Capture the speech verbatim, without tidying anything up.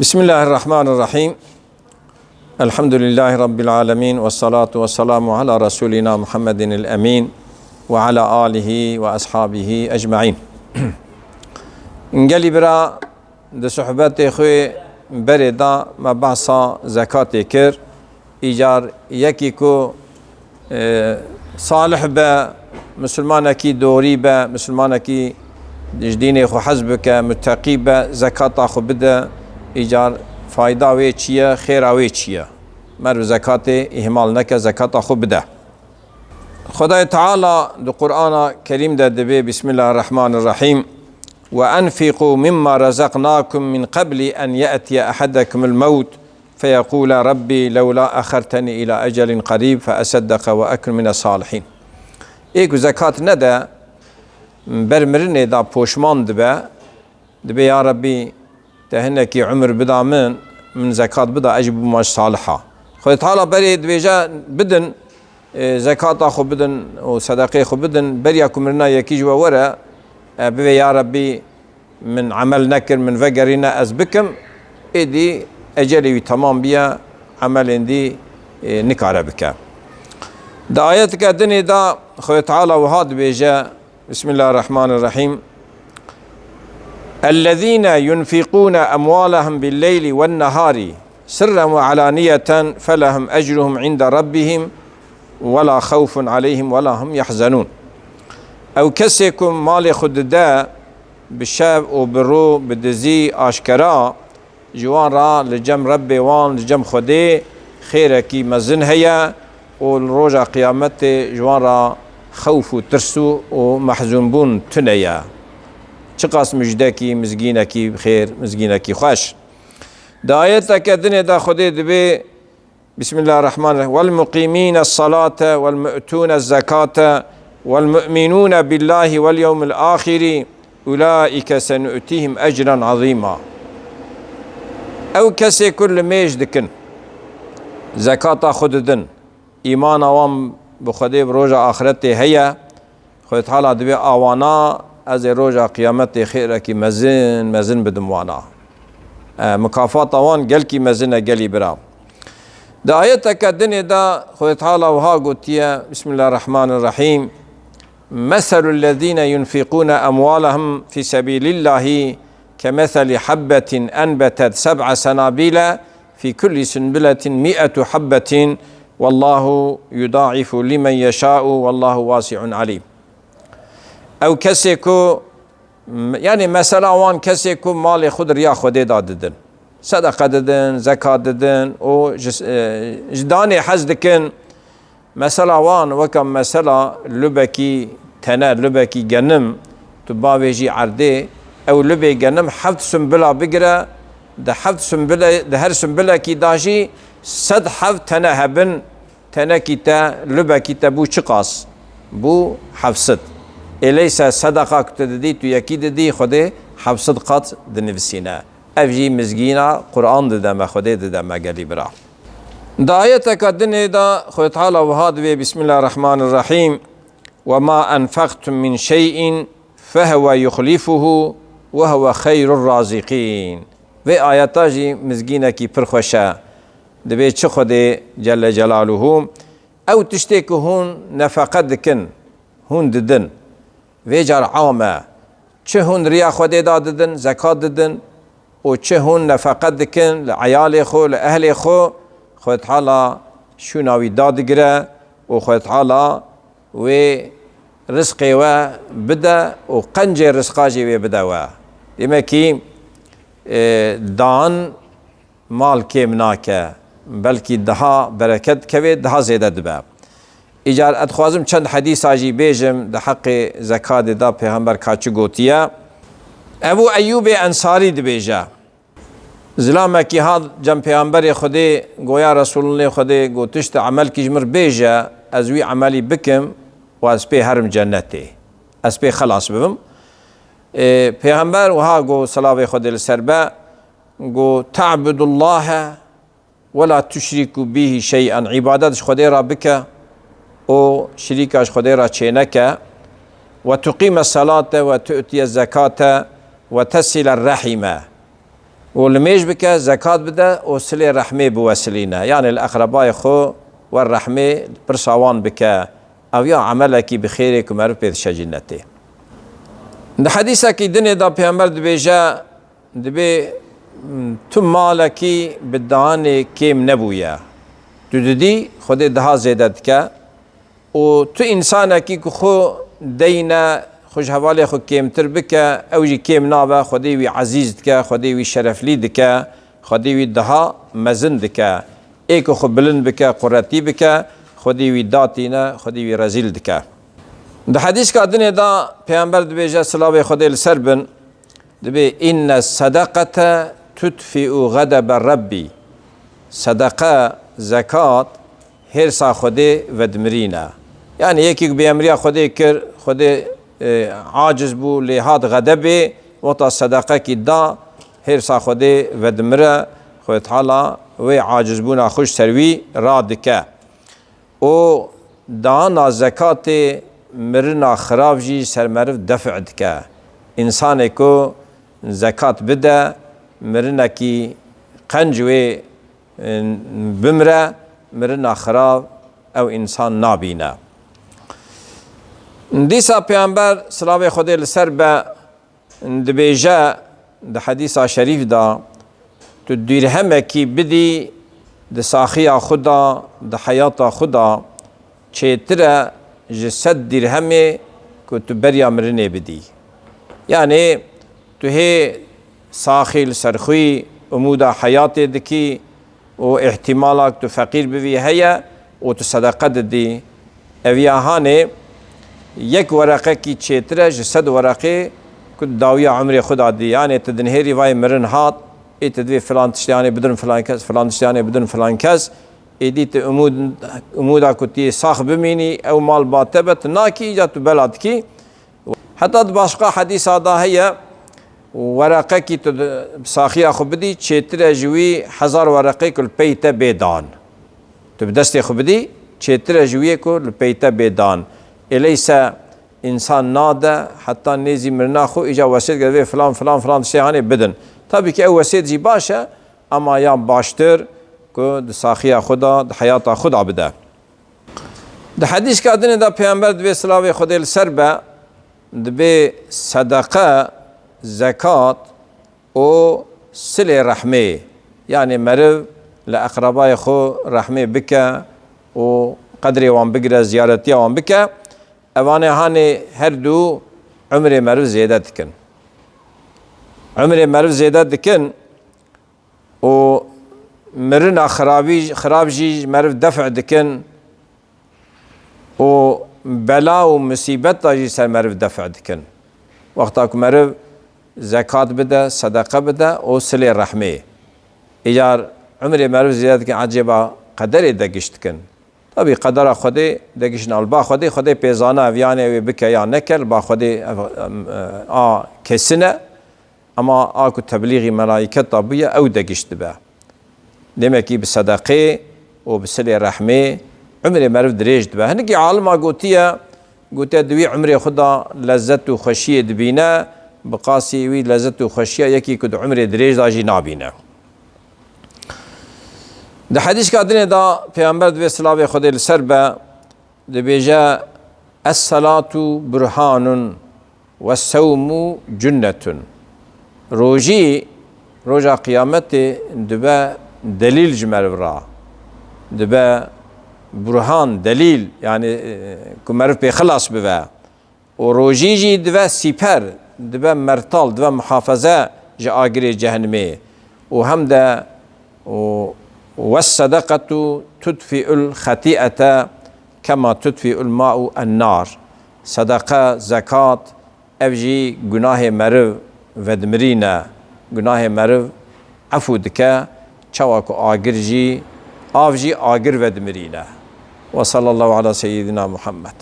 Bismillahirrahmanirrahim. Elhamdülillahi Rabbil alemin. Ve salatu ve selamu ala Resulina Muhammedin el emin ve ala alihi ve ashabihi ecmain. Gelî bira, di sohbetê xwe berê de me behsa zekatê kir. Îcar yekî ku, e, salih be, misilmanekî dorî be, misilmanekî ji dînê xwe hez bike, muteqî be, zekata xwe bide, îcar fayda wê çi ye, xêra wê çi ye? Meriv zekatê îhmal neke, zekata xwe bide. Xwedayê Teala di Qur'ana Kerîm de dibê, Bismillahirrahmanirrahim. "Ve enfiqu mimma razaqnakum min qabli en ye'tiye ahadekumul mewt feyeqûle Rabbi lewla axerteni ila ecelin qarîb fe eseddeke ve ekun mine salihîn." Ê ku zekat nede, ber mirinê de poşman dibe, dibê, "Ya Rabbî, te hinekî umir bida min, min zekat bida, ez jî bûma ji saliha." Xwedê Teala berê dibêje, "Bidin, e, zekata xwe bidin û sedeqê xwe bidin, beriya ku mirina yekî ji we were, e, bivê, 'Ya Rabbî, min emel nekir, min vegerîne ez bikim.'" Êdî ecelê wî temam biye, emelên dî, e, nikare bike. Di ayeteke dinê de Xwedê Teala wiha dibêje, Bismillahirrahmanirrahim. "Ellezîne yunfiqûne emwâlehum billeyli wennehâri sirren ve alâniyeten felehum ecruhum inde rabbihim ve la xewfun aleyhim ve la hum yahzenûn." Ew kesê ku malê xwe dide bi şev û bi rû, bi dizî aşkera, ji wan re li cem Rebbê wan, li cem Xwedê xêrekî mezin heye û li roja qiyametê ji wan re xewf û tirs û, û mehzûnbûn tune ye. Çiqas mujdekî, mizgînekî xêr, mizgînekî xweş. Di ayeteke dinê de Xwedê dibê, Bismillahirrahmanirrahim. "Vel muqîmîne salate vel mu'tûne zekate vel mu'minûne billâhi vel yewmil âxiri ulâike senu'tîhim ecren azîma." Ew kesê ku limêj dikin, zekata xwe didin, îmana wan bi Xwedê, bi roja axretê heye, Xwedê Teala dibê, "Awana ez ê roja qiyametê xêrekî mezin, mezin bidim wana." E, mukafata wan gelkî mezin e, gelî bira. Di ayeteke dinê de Xwedê Teala wiha gotiye, Bismillahirrahmanirrahim. "Meselul lezîne yunfiqûne emwâlehum fî sebîlillâhi kemeselî habbetin enbetet seb'a senabîle fî kulli sunbuletin mi'etu habbetin wallâhu yudâ'ifu limen yeşâ'u wallâhu wâsi'un alîm." Ew kesê ku, yanî mesela wan kesê ku malê xwe di riya Xwedê de didin, sedeqe didin, zekat didin û ji, e, ji danê hez dikin. Mesela wan weke mesela lubekî tene, lubekî genim, tu bavêjî erdê, ew lubê genim heft sumbila bigire, di heft sumbile, di her sumbilekî de jî sed heb tene hebin, tenekî te, lubekî te bû çiqas? Bû heft sed. Ê leyse sedeqa ku tu didî, tu yekî didî, Xwedê heft sed qat dinivîsîne. Ev jî mizgîna Quran dide me, Xwedê dide me, gelî bira. Di ayeteke dinê de Xwedê Teala wiha dibê, Bismillahirrahmanirrahim. "Ve ma enfeqtum min şey'in fehuve yuxlifuhu ve huve xeyrur razîqîn." Vê ayeta jî mizgînekî pir xweş e. Dibê çi Xwedê Celle Celaluhu, ew tiştê ku hûn nefeqe dikin, hûn didin, vê car am e. Çi hûn riya Xwedê da didin, zekat didin û çi hûn nefeqet dikin li eyalê xwe, li ehlê xwe, Xwedê Teala şûna wî dadigire û Xwedê Teala wê rizqê we bide û qencê rizqa jî wê bide we. Demekî, e, dan mal kêm nake, belkî daha bereket dikeve, daha zêde dibe. Îcar ez dixwazim çend hedîsa jî bêjim di heqê zekatê de, Pêxember ka çi gotiye. Ebû Eyyûbê Ensarî dibêje, zilamekî hat cem Pêxemberê Xwedê, go ya Resûlulê Xwedê, go tişt emelkî ji mir bêje, ez wî emelî bikim û ez pê herim cennetê. Ez pê xelas bibim. Ê, Pêxember wiha go, selavê Xwedê li ser be, go, "Te'budullahe ve la tuşriku bihi şey'en." Îbadet ji Xwedê re bike û şirîka ji Xwedê re çêneke. "Ve tuqîme salate ve tu'tiye zekate ve tesile rehîme." û limêj bike, zekat bide û silê rehmê biwesilîne. Yanî li eqrebayê xwe wer rehmê pirsa wan bike. Ev ya emelekî bi xêrê ku meriv pê diçe cennetê. Di hedîsekî dinê de Pêxember dibêje, dibê, m, tu malekî bi danê kêm nebûye. Tu didî, Xwedê daha zêde dike. Û tu însanekî ku xwe deyne, xwe ji hevalê xwe kêmtir bike, ew jî kêm nabe, Xwedê wî ezîz dike, Xwedê wî şereflî dike, Xwedê wî daha mezin dike. Ê ku xwe bilind bike, quretî bike, Xwedê wî datîne, Xwedê wî rezîl dike. Di hedîska dinê de Pêxember dibêje, silavê Xwedê li ser bin, dibê, "Inne sedaqete tutfi'u ğedebe Rabbî." Sedeqe, zekat, hêrsa Xwedê vedimirîne. Yanî yekî ku bêemriya Xwedê kir, Xwedê, e, aciz bû, lê hat xedebê, wexta sedeqekî da, hêrsa Xwedê vedimire, Xwedê Teala wê acizbûna xwe ji ser wî radike. Û dana zekatê mirina xirav jî ser meriv def' dike. Însanê ku zekat bide, mirinekî qenc wê, e, bimire, mirina xirav ew însan nabîne. Dîsa Pêxember, silavê Xwedê li ser be, dibêje di hedîsa şerîf de, tu dîrhemekî bidî di saxiya xwe de, di heyata xwe de, çêtir e ji sed dîrhemê ku tu beriya mirinê bidî. Yanî tu hê saxî li ser xwî, umûda heyatê dikî, û îhtimala ku tu feqîr bivî heye û tu sedeqe didî. Ev ya hanê yek wereqekî çêtir e ji sed wereqê ku dawiya umrê xwe da dî. Yanê tu dinihêrî vayê mirin hat, ê tu divê filan tiştê hanê bidin filan kes, filan tiştê hanê bidin filan kes. Êdî tu umûd-, umûda ku tu yê sax bimînî, ew mal ba te be, tu nakî, îca tu bela dikî. Heta di başqa hedîsa da heye, wereqekî tu di, bi saxiya xwe bidî, çêtir e ji wî hezar wereqê ku li pey te bê dan. Tu bi destê xwe bidî, çêtir e ji wî yê ku li pey te bê dan. Êleyse însan nade, heta nêzî mirina xwe, îca wesêt dike, vê filan, filan, filan tiştê hanê bidin. Tabî ki ew wesêt jî baş e, ama ya baştir ku di saxiya xwe de, di heyata xwe de bide. Di hedîska dinê de Pêxember, divê silavê Xwedê li ser be, dibê sedeqe, zekat û silê rehmê, yanî meriv li eqrebayê xwe rehmê bike û qedrê wan bigire, ziyaretiya wan bike, evanê hanê her du umrê meriv zêde dikin. Umrê meriv zêde dikin, û mirina xirabî, xirab jî ji meriv def' dikin û bela û musîbeta jî ser meriv def' dikin. Wexta ku meriv zekat bide, sedeqe bide û silê rehmê. Îcar umrê meriv zêde dikin, ecêba qederê de giş dikin. Tabî qedera Xwedê de giş nal. Ba Xwedê, Xwedê pê zane ev yanê wê bike ya neke, li ba Xwedê ev, em, e, a kesin e. Ema a ku teblîxî melaîketa bûye, ew de giş dibe. Demekî bi sedeqê û bi silê rehmê umrê meriv dirêj dibe. Hinekî alima gotiye, gotiye di wî umrê xwe de lezzet û xweşiyê dibîne, bi qasî wî lezzet û xweşiya yekî ku di umrê dirêj de jî nabîne. Di hedîska dinê de Pêxember, divê silavê Xwedê li ser be, dibêje, "Es-selatu burhanun ve sewmu cunnetun." Rojî, roja qiyametê dibe delîl ji meriv re. Dibe burhan, delîl, yanî, e, ku meriv pê xilas bibe. Û rojî jî dibe sîper, dibe mertal, dibe muhafeze ji agirê cehenimê. Û hem de û, "Wes-sedeqetu tutfi'ul xetî'ete kema tutfi'ul ma'u en-nar." Sedeqe, zekat, ev jî gunahê meriv vedimirîne, gunahê meriv efû dike, çawa ku agir jî, av jî agir vedimirîne. Ve sallallahu ala seyyidina Muhammed.